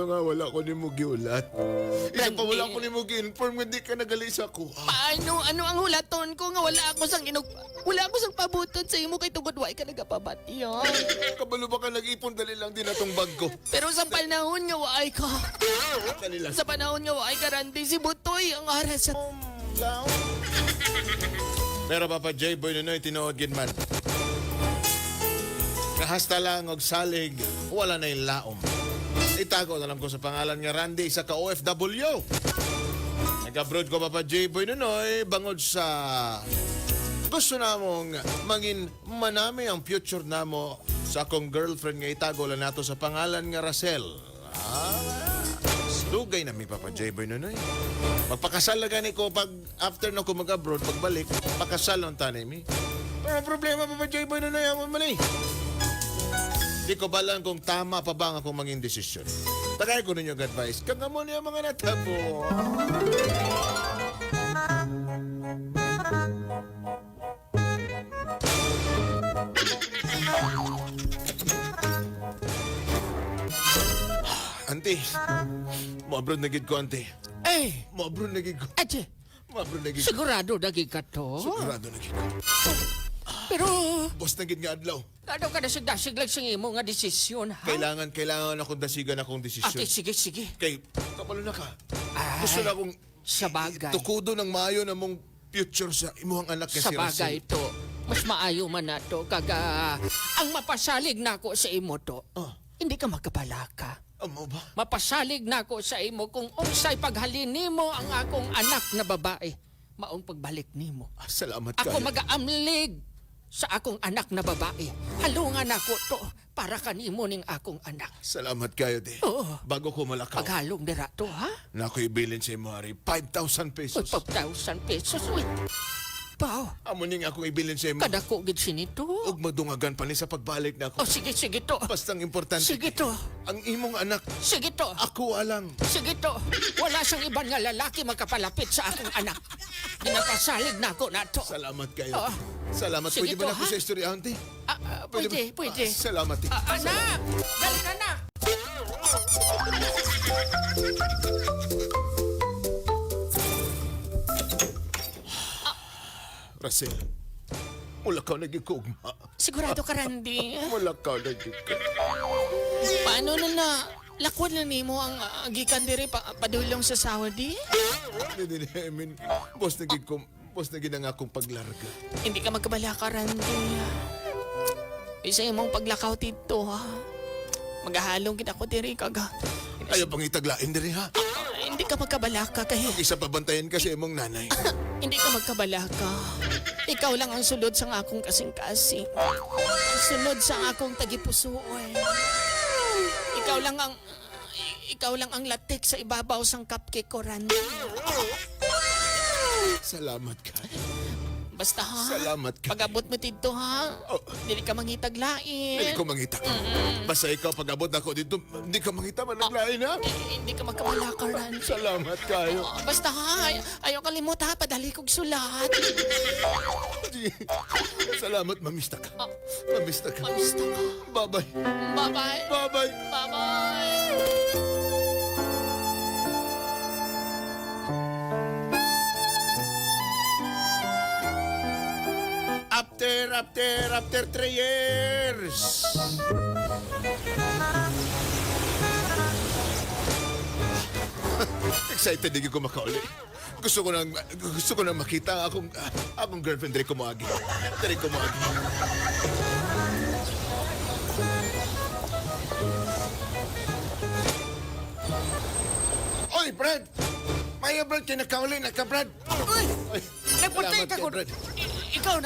nga wala ko nimo giulat. Isa pa Randy. wala ko nimo gi-inform nga di ka nagali sa ako. Ah, Paano? Ano ang hulaton ko nga wala ako sang inog... Wala ako sang pabuton sa imo kay tungod wa ka nagapabati. Kabalo ba ka nag-ipon dali lang din atong bag ko. Pero sa panahon nga waay ka. Dali lang. Sa panahon nga waay ka, Randy, si Butoy ang aras sa... Pero Papa J, Boy Nunoy, tinuod gid man. Kahasta lang og salig, wala na yung laom. Itago na lang ko sa pangalan nga Randy, isa ka OFW. Nag-abroad ko Papa J, Boy Nunoy, bangod sa gusto namong mangin manami ang future namo sa akong girlfriend nga itago lang nato sa pangalan nga Racel. Ah, dugay na mi Papa J Boy Nunoy. Magpakasal na gani ko pag after na ko mag-abroad, pagbalik, pakasal lang tanay mi. Pero ang problema Papa J Boy Nunoy, amo man eh. Di ko balan kung tama pa ba ang akong maging desisyon. Tagay ko ninyo ang advice. Kagamo niya mga natabo. Ante, mo-abroad na gid ko, ante. Eh, Mo-abroad na gid ko. ate, Mo-abroad na gid ko. sigurado dagi ka to. Sigurado na gid ko. Pero, Boss na gid nga adlaw. ano ka dasig-dasig lang sa imo nga desisyon, ha? Kailangan akong dasigan akong desisyon. Ate, sige, sige. Kay, kapalo na ka. Ay, Gusto na akong sa bagay. tukudo ng maayo na mong future sa imuhang anak kay Sa si bagay Russell. to, mas maayo man na to. Kaga, ang mapasalig nako sa imo to, Ah. hindi ka magkabalaka. Amo ba? Mapasalig nako sa imo kung unsay paghalin nimo ang akong anak na babae. Maong pagbalik nimo. Ah, salamat Ako kayo. magaamlig sa akong anak na babae. Halungan ako to para kanimo ning akong anak. Salamat kayo, de. Oo. Bago ko malakaw. Paghalong dira to, ha? Na ako ibilin sa imo, Ari. 5,000 Uy, pesos. 5,000 pesos. Uy, pao, Amo ning akong ibilin sa imo. kadako gid sinito. Ug madungagan pa ni sa pagbalik na Oh, ako. sige, sige to. Basta ang importante. Sige to. Ang imong anak, Sige to. ako alang. Sige to. Wala siyang iban nga lalaki makapalapit sa akong anak. Ginapasalig na ako na to. Salamat kayo. Oo. Salamat. Sige Pwede ba to, na ako ha? sa istorya, auntie? Ah, ah, pwede, ba? pwede. Ah, salamat. Eh. Ah, anak! Galing anak! Russell, mula ka nagikugma. Sigurado ka, Randy. Mula ka nagikugma. Paano na na... Lakwan na nimo ang gikan diri pa, padulong sa Saudi? Hindi, hindi, I mean, boss boss na ang akong paglarga. Hindi ka magkabalaka, Randy. Isa imong paglakaw dito, ha? Magahalong kita ko diri kaga. Ayaw pang itaglain diri ha. Ah, hindi ka magkabalaka kay Isa pabantayan kasi imong nanay. hindi ka magkabalaka. Ikaw lang ang sulod sa akong kasing-kasing. Ang sulod sa akong tagipusoon. Ikaw lang ang ikaw lang ang latik sa ibabaw sang cupcake ko, Randy. Salamat ka. Basta ha. Salamat ka. Pag-abot mo dito ha. Oh. Dili ka mangitaglain. Hindi ko mangita. Basta ikaw pag-abot ako dito, hindi ka mangita managlain ha. Eh, hindi ka magkabalaka, Randy. Salamat kayo. Oh, basta ha, ayaw kalimot ha, padali kog sulat. Salamat, mamista ka. Mamista ka. Mamista ka. Bye-bye. Bye-bye. Bye-bye. Bye-bye. After 3 years. Excited din ko makauli. Gusto ko nang makita ang akong girlfriend diri ko moagi. Diri ko moagi. Oy, Brad! Maya, Brad, kinakauli na ka, Brad. Uy! Ay, Nagputi salamat ka kay ko. Brad. Ikaw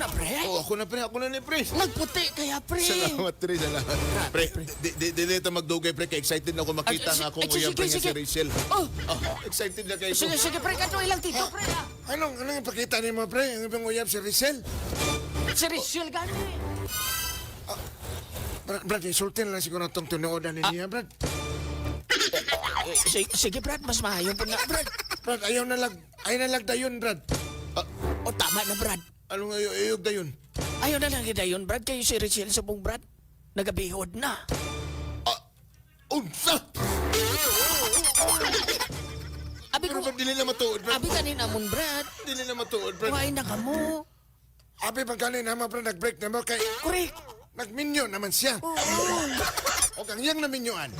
na, pre. Oh, ako na, pre. Ako na ni pre. Nagputi kaya, pre. Salamat, pre. Salamat. Pre, di dito magdugay, pre. Kaya excited na ako makita Ay, nga akong ay, uyab sige, pre nga si sige. Rachel. Oh, Oh, excited na kayo. sige, sige, pre. Kato ilang tito, pre. ah. Anong ipakita ni mo, pre? Ang ibang uyab si Rachel? Si Rachel gani. Brad, Brad, insultin lang siguro itong tunuodan niya, Brad. Eh, Sige, sige, Brad. Mas maayo po na, Brad. Brad, ayaw na lag dayon, Brad. Ah, O, tama na, Brad. anong ayaw dayon? Ayaw na lang dayon, Brad. Kayo si Rachel sa buong, Brad. Nagabihod na. Ah, unsa! Abi Pero ko, Brad, dili na matuod, Brad. abi kanina mon, Brad. Dili na matuod, Brad. Kuhain na ka mo. Abi pag ganin naman pre, nag-break na mo kay Correct. nagminyo naman siya. Oo. O kang iyang naminyoan.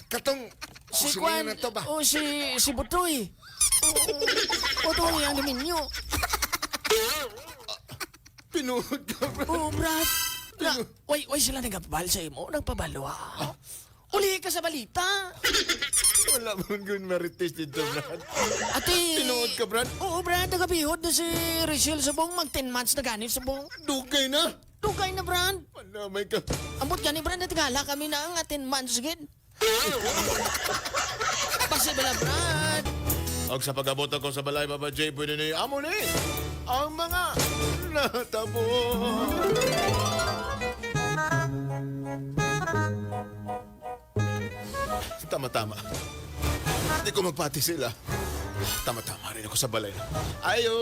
Katong Si si Kwan, na to ba? oh, si Butoy. Oo. Butoy ang naminyo. Pinuod ka, Brad. Oo, Brad. Na, way sila nagpabal sa imo, nagpabalo ha. Uli ka sa balita. Wala mong good marites dito, Brad. Ate. Tinuod ka, Brad? Oo, Brad. Nagabihod na si Rachel Subong. Mag 10 months na gani Subong. Dugay na. Dugay na, Brad. Manamay ka. Ambot gani, Brad. Natigala kami na ang 10 months gid. Basi bala, Brad. Og sa pag-abot ako sa balay, Papa J, pwede na amo ni ang mga natabo. Tama-tama. Hindi ko magpati sila. Tama-tama rin ako sa balay. Ayo!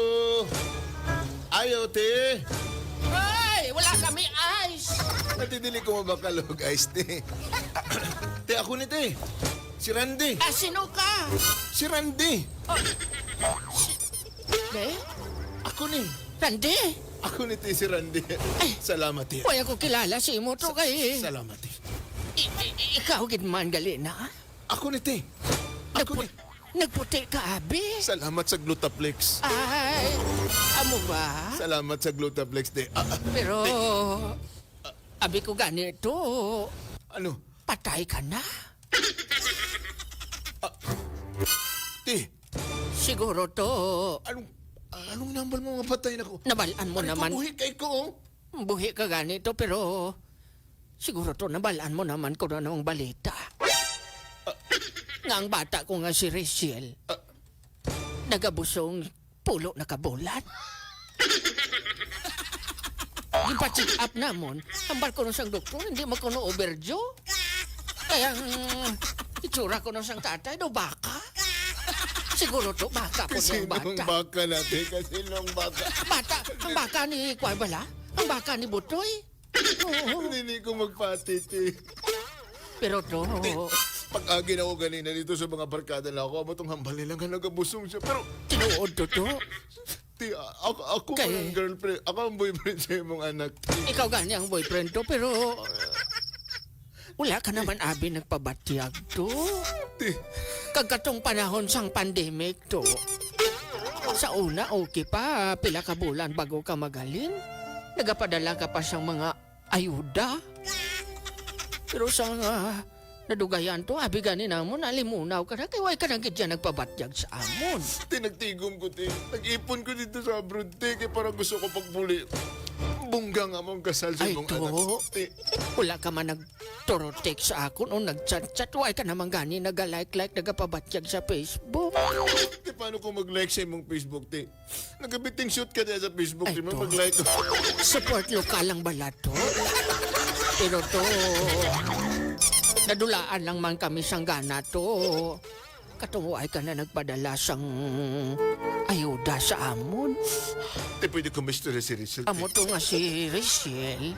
Ayo, te! Ay, wala kami ice. Natidili ko mabakalog, ice, te. Te, ako ni te. Si Randy. Ah, sino ka? Si Randy. Eh? Ako ni. Randy? Ako ni te, si Randy. Ay. Salamat, te. Wala ko kilala si imo to kay. Salamat, te. Ikaw gid man gali na. Ako ni te. Ako ni. Nagputi ka, abi. Salamat sa Glutaplex. Ay, amo ba? Salamat sa Glutaplex, te. Ah, ah, Pero, abi ko ganito, ano? patay ka na. Te, Siguro to, anong number mo nga patay na ko? nabalaan mo Aray ko, naman. buhi kay ko, oh. Buhi ka ganito, pero siguro to, nabalaan mo naman kung ano ang balita. Nga ang bata ko nga si Rachel, nagabusong pulo na kabulan. Gipa-check up namon, ambal ko nun siyang doktor, hindi man ko no overdue. Kaya ang itsura ko nun siyang tatay, do baka. Siguro to, baka po Kasi nung nung bata. baka natin, kasi nung baka. Bata, ang baka ni Kwan bala? Ang baka ni Butoy? Oo. Hindi ko magpati, te. Pero to, Pag-agin ako ganina dito sa mga barkada na ako, amo tong hambal nila nga nagabusong siya. Pero, tinuod to to. ti, ako, ako ang girlfriend, ako ang boyfriend sa imong anak. Ti. Ikaw gani ang boyfriend to, pero wala ka naman abi nagpabatyag to. Ti, Kagkatong panahon sang pandemic to. Sa una, okay pa. Pila ka bulan bago ka magalin. Nagapadala ka pa siyang mga ayuda. Pero sa nadugayan to, abi gani namon, nalimunaw ka na. Kaya way ka na gid dyan nagpabatyag sa amon. ti, nagtigom ko, ti. Nag-ipon ko dito sa abroad, ti. Kaya parang gusto ko pagpuli. Bungga nga mong kasal sa Ay, imong to. anak. Ti, Wala ka man nagtorotek sa akon o nagchat-chat. Way ka naman gani nagalike-like, nagapabatyag sa Facebook. ti, paano kung mag-like sa imong Facebook, ti? Nagabiting shoot ka diya sa Facebook, Ay, ti. to. Mag-like ko. Support lokal ang bala to. Pero to, nadulaan lang man kami sang gana to. Katuway ka na nagpadala sang ayuda sa amon. Ti, pwede ko mystery si Rachel, ti. Amo to nga si Rachel.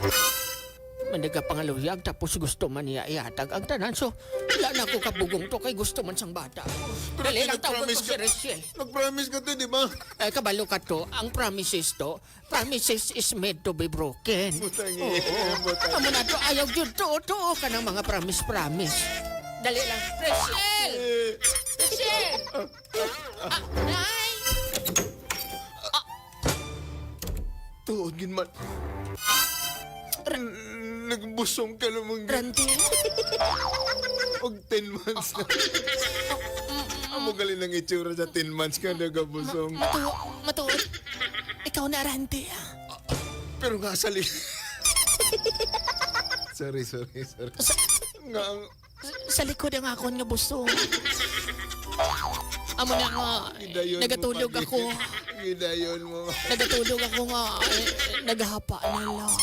Managapangaluyag tapos gusto man niya ihatag ang tanan. So, wala na ako kabugong to kay gusto man sang bata. Pero Dali lang tawag nag-promise ko si Rachel. Nag-promise ka, ti, di ba? Eh, kabalo ka to. Ang promises to, promises is made to be broken. Butang eh, butang. Amo na to, ayaw yun. To, to, ka ng mga promise-promise. Dali lang. Rachel! Eh, Rachel! Ah, nay! Tuod gin man. Nagbusong ka naman gin. Randy, Og 10 months na. Amo galing ang itsura sa 10 months ka nagabusong. matuod. Ikaw na, Randy. Pero nga sali. Sorry, sorry, sorry. Sa, Nga ang sa likod ang akon nga busong. Amo na nga, gidayon mo nagatulog pagi. ako. Gidayon mo. Nagatulog ako nga, eh, naghapa na lang.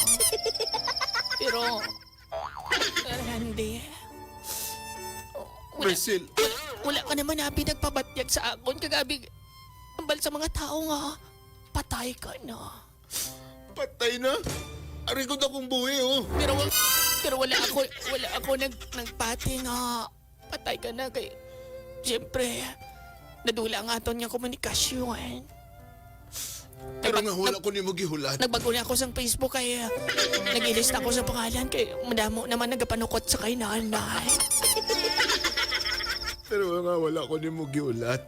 Pero, Randy, wala, Brazil. wala ka naman abi nagpabatyag sa akon kagabi. Ambal sa mga tao nga, patay ka na. Patay na. Aray ko akong buhi, oh. Pero wala ako nagpati nga. Patay ka na kay. Siyempre, nadula ang aton nga komunikasyon. Pero nga wala ko nimo gihulat. Nagbago na ako sa Facebook kay nag-ilista ako sa pangalan kay madamo naman nagapanukot sa kay nanay. Pero nga wala ko nimo gihulat.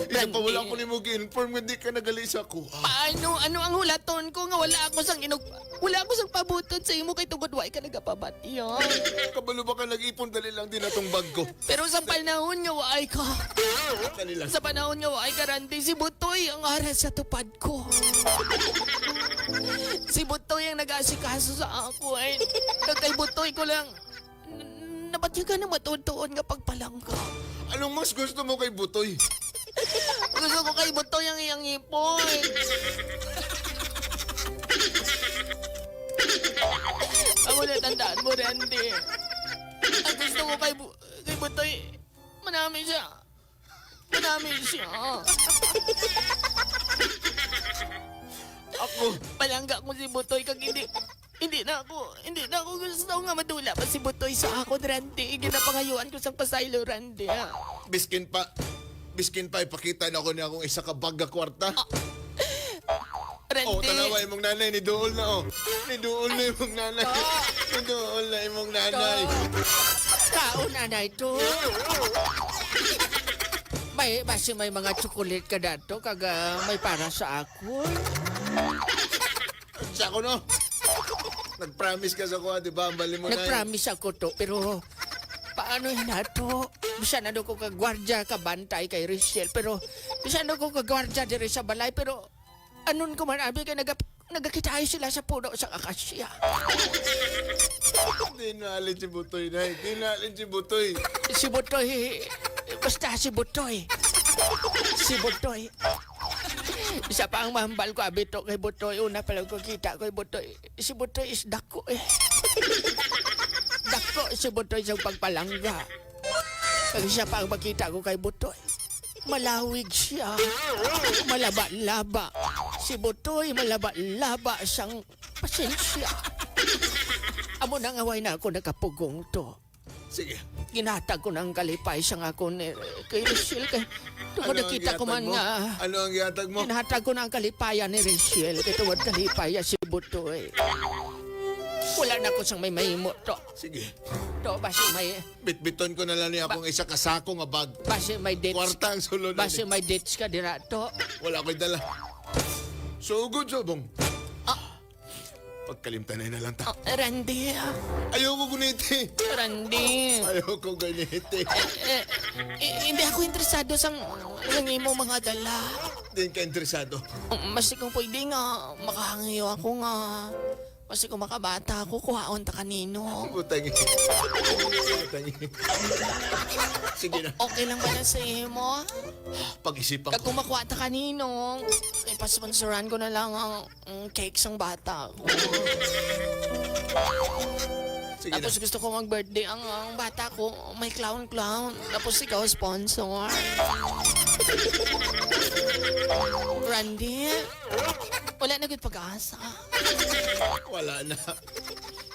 Isa pa Randy. wala ko nimo gi-inform nga di ka nagali sa ako. Ah, Paano? Ano ang hulaton ko nga wala ako sang inog wala ako sang pabuton sa imo kay tungod way ka nagapabati. Kabalo ba ka nag-ipon dali lang din atong bag ko. Pero sa panahon nga waay ka. Dali lang. Sa panahon nga waay ka Randy, si Butoy ang aras sa tupad ko. Si Butoy ang nag-asikaso sa ako eh. Kag kay Butoy ko lang nabatyagan na matutuon nga pagpalangka. Anong mas gusto mo kay Butoy? Gusto ko kay Butoy ang iyang ipon. Ako na tandaan mo, Randy. Ang gusto ko kay Butoy, manami siya. Manami siya. Ako, Palangga ko si Butoy kag hindi hindi na ako gusto nga madula pa si Butoy sa ako, Randy. Ginapangayuan ko sa pasaylo, Randy. Ah. biskin pa. Biskin pa ipakita na ako niya akong isa ka bag nga kwarta. Randy. Oh, tanawa imong nanay ni Duol na oh. Ni Duol na imong nanay. Ni Duol na imong nanay. Kaon na ito. May, basi may mga tsokolet ka dato, kaga may para sa ako. Sa ako no. Nag-promise ka sa kuha, di ba? Ang bali mo na. Nag-promise ako to, pero paano yun na to? Bisan ano ko kagwardya, kabantay kay Richelle, pero bisan ano ko kagwardya diri sa balay, pero anon ko man abi kay nagakitaay sila sa puno sa akasya. Di naalin si Butoy na. Di naalin si Butoy. Si Butoy, basta si Butoy. Si Butoy. Isa pa ang mahambal ko abito kay Butoy. Una pa lang ko kita kay Butoy. Si Butoy is dako eh. Dako si Butoy sa pagpalangga. Pag siya pa ang makita ko kay Butoy. Malawig siya. Malaba-laba. Si Butoy malaba-laba siyang pasensya. Amo nang away na ako nakapugong to. Sige. Ginatag ko ng kalipay sa nga ako ni kay Rachel. Kay, tungod Ano ang nakita ko gihatag man mo? nga. Ano ang gihatag mo? Ginatag ko na ang kalipayan ni Rachel. Kay tungod kalipaya si Butoy. Wala na ko sang may mahimo to. Sige. To, basi may, Bitbiton ko na lang niya akong isa ka sako nga bag. basi may dates. Kwarta ang sulod. Basi may dates ka dira to. Wala ko'y dala. So good, Sobong. Ah. Pagkalimtan na lang ta. Ah, Randy. Ayoko guniti. Randy. Ayoko ganiti. Eh, eh, hindi ako interesado sa ng imo mga dala. Hindi ka interesado. Basta kung pwede nga, makahangayo ako nga. Basta kung makabata ako, kuhaon ta kanino. Butang. Butang. Sige na. Okay lang ba na sa imo? Pag-isipan Kag ko. kung makuha ta kanino, ipasponsoran ko na lang ang cake sang bata ko. Sige na. Tapos gusto ko mag-birthday ang bata ko, may clown-clown. Tapos ikaw sponsor. Randy, wala na gud pag-asa. Wala na.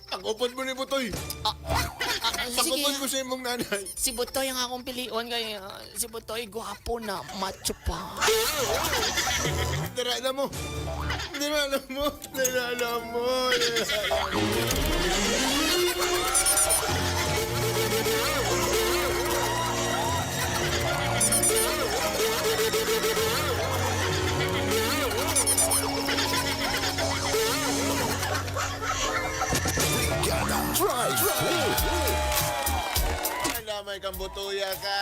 Ang upod mo ni Butoy. Ah, sige. Pag-upod mo sa imong nanay. Si Butoy ang akong pilion kay si Butoy gwapo na macho pa. Dira na mo. Dira na mo. Dira na mo. Dira na mo. Alamay kang butuya ka.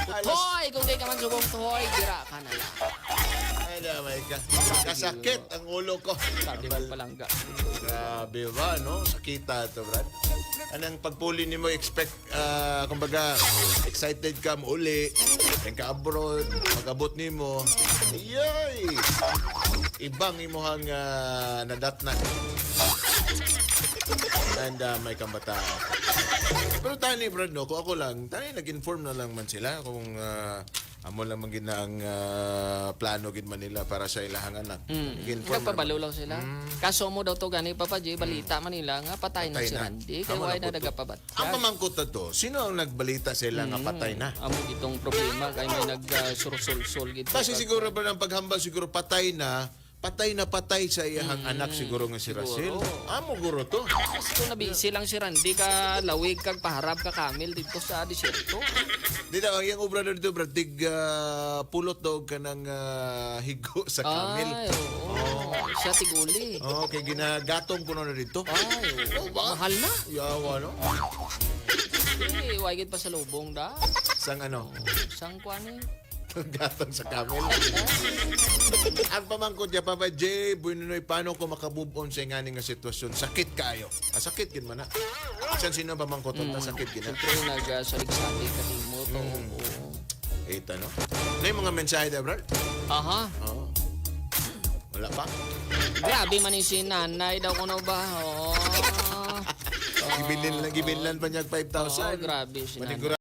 Alas, Toy, kung di ka man subong toy, dira ka na lang. alamay ka. Kasakit ang ulo ko. Sabi mo palangga. Grabe ba, no? Sakita to, Brad. Anong pagpuli ni mo, expect, kumbaga, excited ka mo uli, then ka abroad, mag-abot ni mo. Yay! Ibang imuhang nadatnan. And may kambataan. Pero tani, Brad, no? Kung ako lang, tani, nag-inform na lang man sila kung Amo lang man gid na ang plano gid man nila para sa ilahang anak. Gi-inform Nagpabalo lang sila. Kaso mo daw to gani, Papa J, balita man nila nga patay na Patay si na. Randy. Kaya Amo why na na po to. nagapabat. Ang pamangkot na to, sino ang nagbalita sa ila nga patay na? Amo gitong problema kay may nagsursulsul gid. Kasi siguro ba ng paghambal siguro patay na, patay na patay sa iyahang anak siguro nga si Russell. Amo guro to. Kasi kung nabisi lang si Randy ka lawig kag paharap ka camel dito sa disyerto. Di daw, ang iyang obra dito, bro, dig pulot daw ka ng higo sa camel. Ay, oo. Siya tiguli. Oh, kay ginagatong ko na dito. Ay, oo. Mahal na. Yawa, no? Eh, why gid pa sa lubong da. Sang ano? Sang kuan eh. Gatong sa camel. Ang pamangkot niya, Papa J, Buenoy, paano ko makamove on sa ingani nga sitwasyon? Sakit kaayo. Ah, sakit gin man na. San sino ang pamangkot? Sakit gin na. Siyempre nagsalig-salig ka nimo to. Oo. Ito, no? Ano yung mga mensahe, Debra? Aha. Oo. Wala pa? Grabe man yung si nanay daw kuno ba. Oo. Gibilin lang, gibilan pa niya 5,000. Oo, grabe si nanay. Manigura